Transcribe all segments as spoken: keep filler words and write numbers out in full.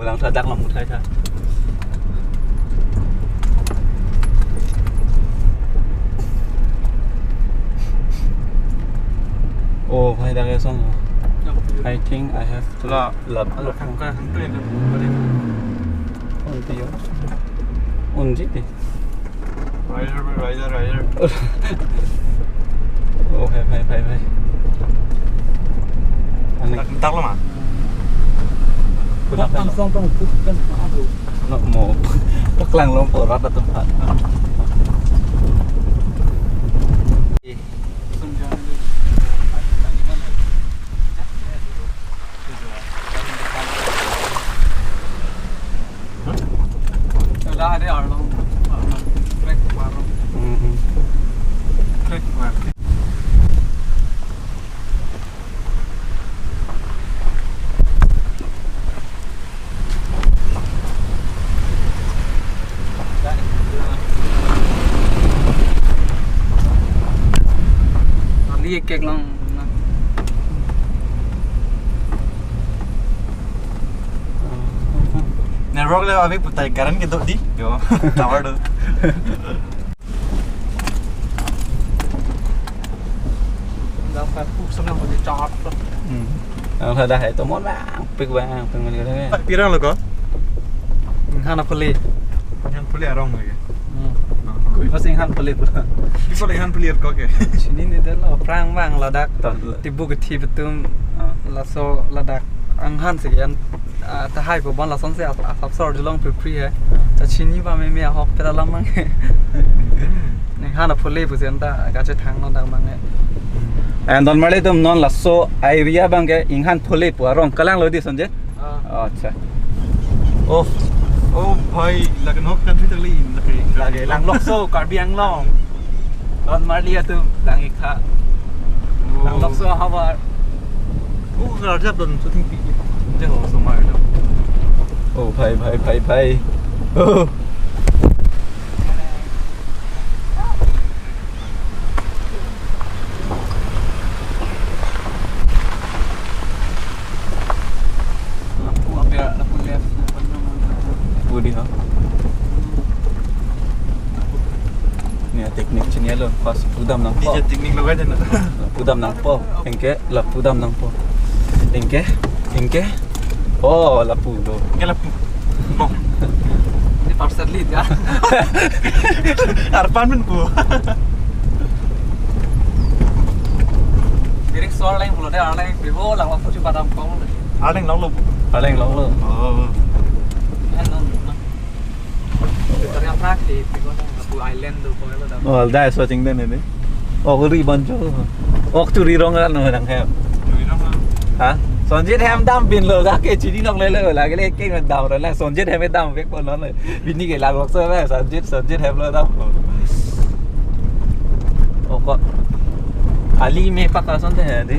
Langtha dak long uthai tha. Oh, bhai, dak asong. I think I have to La. Lap. Ala khang ka khang tu itu. Unji di. Rider, rider, rider. Oh, hai, hai, hai, hai. Ani. Tak, tak lama. Kuna kan? Langsung pang puk kan, aduh. Nak mau paklang long porat atau apa? Ada, ada arlong, arlong, trek warung. Hmm. Trek warung. Kali kek lang. Network le abi putai current kedo di. Yo, tower do. Dak pa puk sana mo di chart to. Hmm. Ang sada hai to mon bang, pik bang, pik bang. Pirang lo ko? Inghan aphuli. Inghan phuli arong lagi. Hmm. Kui pasing inghan phuli pura. People inghan phuli ko ke. Sini ni delo prang bang ladak. Tibu kethi betum. Ah. Laso ladak anghan sekian. Ah, tahai po bon lasonsi ap-, ap-, apsor julong pri pri he. Ta chini ba meme ahok pera lamang he. Inghan aphuli pusi anta kachethang non dang bang he. And Don Marli atum non laso area bang ke inghan phuli pu arong kalang lo di Sonjit? Ah. Oh, acha. Oh. Oh, bhai, lake nok country tali lake. Lake Langlokso, Karbi Anglong. Don Marli atum, dang ikha. Oh. Langlokso havar. Oh, kerja don syuting pi. Jauh semua itu. Oh, bhai, bhai, bhai, bhai. Oh. Lapu ambil, lapu left, lapu kanan. Lapu di ha. Ni teknik chini lo, pas pudam nangpo. Ni teknik lo aja na. Pudam nangpo, engke la pudam nangpo. Engke, engke. Oh, lapu lo. Engke lapu. Bong. Ini parcel lead ya. Arpan men pu. Birik sol leng pulo de, arleng bibo lang waktu si padam kong. Arleng long lo. Arleng long lo. Oh. Ano, no. Ternyata di, di mana? Lapu island tu, pokoknya lo dah. Oh, dai so chingden ini. Oh, ri banjo. Oh, churi rong kan no nang hem. Churi rong kan. Ha? Sonjit hem dam pin lo, lake chini nong lele, lake le ke dam ro la. Sonjit hem dam vek po non le. Bini ke Langlokso la, Sonjit, Sonjit hem lo dam. Oh, ko. Ali me pakka sonte he di.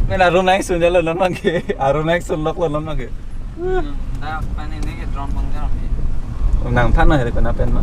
Men arum nai sun jalo non mangke. Arum nai sun lok lo non mangke. Hmm, dah, pan ini ke drone bang jalan ni. Nangthan na hari kena pen ma.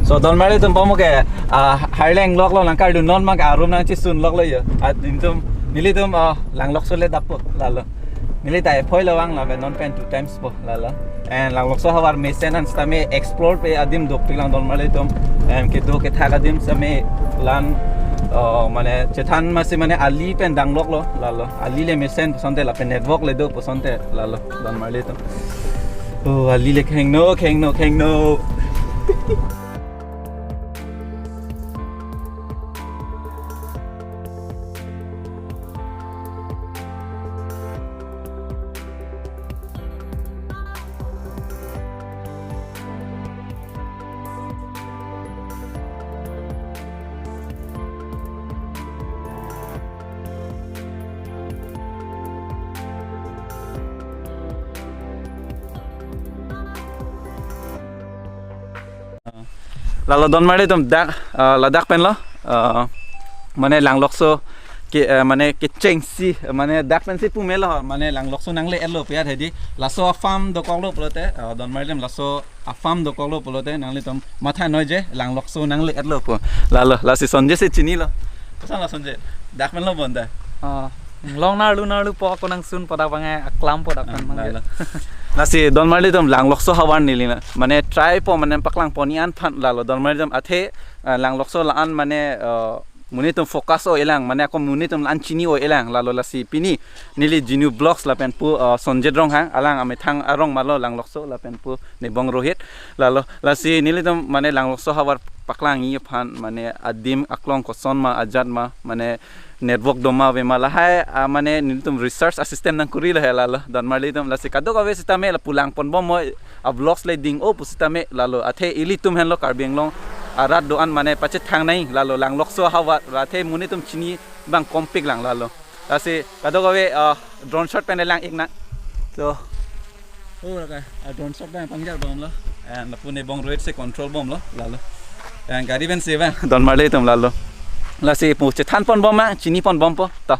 So, Don Marli atum pamu ke, ah, Harleng lok lo nangkardu non ma ke arum nangchisun lok lo yo. Ah, itum, nelitum, ah, Langlokso le dakpo, lalo. Neli ta ephoi lo vang la, non pen two times po, lalo. And Langlokso havar mesen an sitame explore pe adim dopik lang Don Marli atum. And kedo kethak adim sitame lan, ah, mane chethan masi mane ali pen danglok lo, lalo. Ali le mesen pu sonte lapen network le do pu sonte, lalo. Don Marli atum. Oh, ali le khengno, khengno, khengno. Lalo Don Marli atum dak, ah, ladak pen lo, ah, mane Langlokso ke, ah, mane kechengsi, mane dak pensi pu melo, mane Langlokso nangle-etlo piyat hedi, laso a-farm dokoklo pulote, ah, Don Marli atum laso a-farm dokoklo pulote, nanglitum matha noije, Langlokso nangle-etlo pu. Lalo, lasi Sonjit si chinilo. Koson lo Sonjit? Dak pen lo bonta. Ah. Long narlu narlu po ako nangsun po dak bang aklam po dak kan Ah, bang lalo. Lasi don marli atum Langlokso havar neli na. Mane try po mane paklang po ni an phan lalo don marli atum athe, ah, Langlokso la-an mane, ah, monit atum focus o-elang mane ako monit atum la-an chini o-elang lalo lasi pini neli Genu Vlogs lapen pu, ah, Sonjet Ronghang alang amethang arong malo Langlokso lapen pu Nebong Rohit lalo lasi nelitum mane Langlokso havar paklangji aphan mane adim aklong koson ma ajat ma mane network doma ave ma lahai, ah, mane nelitum research assistant nangkuri lahai lalo don marli atum lasi kadokave sitame lapu lang pon bom mo a-vlogs le ding o pusitame lalo athe ilitum henlo Karbi Anglong arat do-an mane pachethang nai lalo Langlokso havar athe monit atum chini bang kompik lang lalo lasi kadokave, ah, drone shot pen lang ik na. So, oh, laka, ah, drone shot pen pangjar bom lo. And lapu Nebong Rohit si control bom lo, lalo. And gari pen si bang don marli atum lalo. Lasi pu chethan pon bom ma, chini pon bom po, to.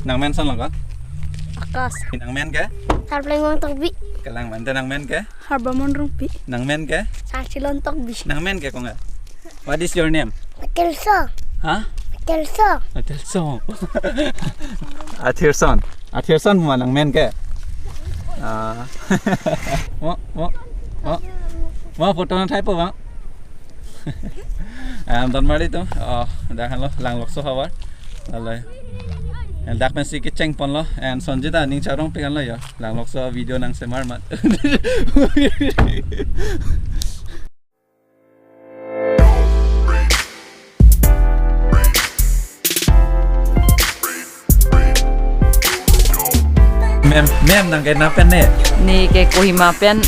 Nangmen ason lo ko? Akash. Nangmen ke? Sarplengwang Tokbi. Kalang mante nangmen ke? Harbamon Rongpi. Nangmen ke? Sarchilon Tokbi. Nangmen ke konga? What is your name? Athilson. Hah? Athilson. Athilson. Athilson. Athilson ma nangmen ke? Ah. Mo, mo, mo. Mo photo na thaipo bang. Em, don mari tu. Oh, dak henlo, Langlokso havar. Lalo. Dak pensi kecheng ponlo. And Sonjita ning charong pikan lo yo. Langlokso video nangsemar mat. Ma'am, ma'am, nang ke na pen ne? Ne ke Kohima pen.